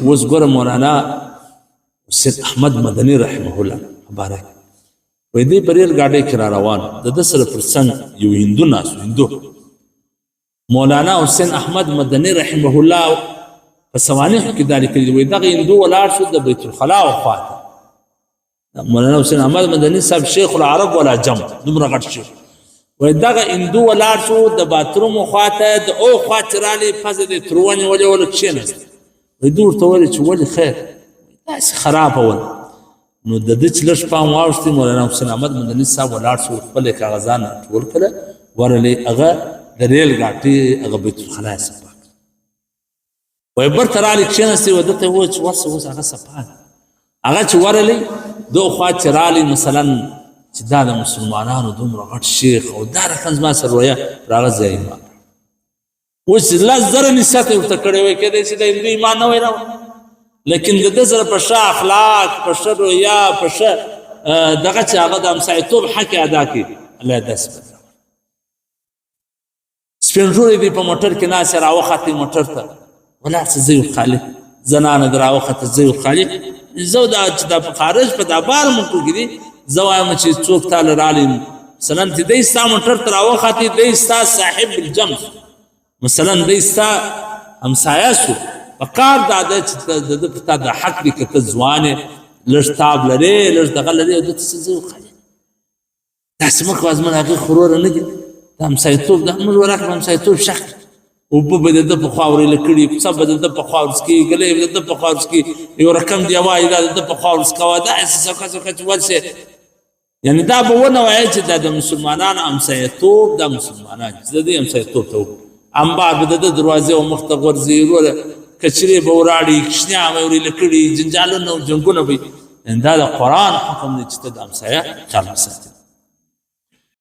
اوس ګوره مولانا حسین احمد مدني رحمه الله مبارک وایي، دی په ریل ګاډۍ کې را روان، د ده سره پر څنګ یو هندو ناست، هندو. مولانا حسین احمد مدني رحمه الله په سوانح کې دا لیکلي دي، وایي دغه هندو ولاړ شو د بیت الخلا خواته. مولانا حسین احمد مدني صاحب شیخ العرب ولا جم، دومره غټ شیخ، وایي دغه هندو ولاړ شو د باترومو خواته، د او خوا چې راغلی پزه دې تر ونیولې وله کښېناست. وایي ده ورته وویل چې ولې خیر داسې خرابه وله. نو د ده چې لږ پام واوښتې، مولانا حسین احمد مدني صاحب ولاړ شو، خپل یې کاغذان ټول کړه، ورغلې هغه د ریل ګاټي هغه بیت الخلا یې صفا کړه. وایي بېرته راغلې کښېناستې، و ده ته یې وویل چې ورسه اوس هغه صفا ده. هغه چې ورغلی دو خوا چې راغلی، مثلا چې دا د مسلمانانو دومره غټ شیخ او دا رقم زما سره رویه راغه ځای ایمان، اوس 10,000 نصیحت یې ورته کړی وای، کېدای شي د هندو ایمان نه وای راوړی، لیکن د ده سره په ښه اخلاق، په ښه رویه، په ښه دغه چې هغه د همسایتوب حق یې ادا کړي، الله یې داسې بدله. سپین ږیری دی په موټر کې ناست، راوختې موټر ته ولاړ څه ځای خالي، زنانه د راوخته ځای خالي. زه دا چې دا په خارج په دا بار ملکو کې دي، زه وایم چې څوک تاله راغلی، مثلا چې دی ستا موټر ته راوختې، دی ستا صاحب الجمس، مثلا دی ستا همسایه سو، په کار دا ده چې د ده په تا د حق دی، که ته ځوان یې، لږ تاب لرې، لږ دغه لرې، او ده ته څه ځای خالي داسې مه کوه، زموږ هغې خو وروره نه دي، د همسایتوب ده، موږ ولاکه په همسایتوب شک، اوبه به د ده په خوا ورېله کړي، کوڅه به د ده په خوا ورڅکي، ګلۍ به د ده په خوا ورڅکي، یو رقم دی وایي دا د ده په خوا ورڅکوه، داسې سوکه سوکه چې ورشې. یعنې دا به ونه وایي چې دا د مسلمانانو همسایتوب، دا مسلمانان چې د دې همسایتوب ته وکړي، انبار به د ده دروازې او مخ ته غورځي، وروره کچرې به وراړي، کوچنیان به یې ورېله کړي، جنجالونه او جنګونه به. دا د قرآن حکم دی چې ته د همسایه خیال وساتې.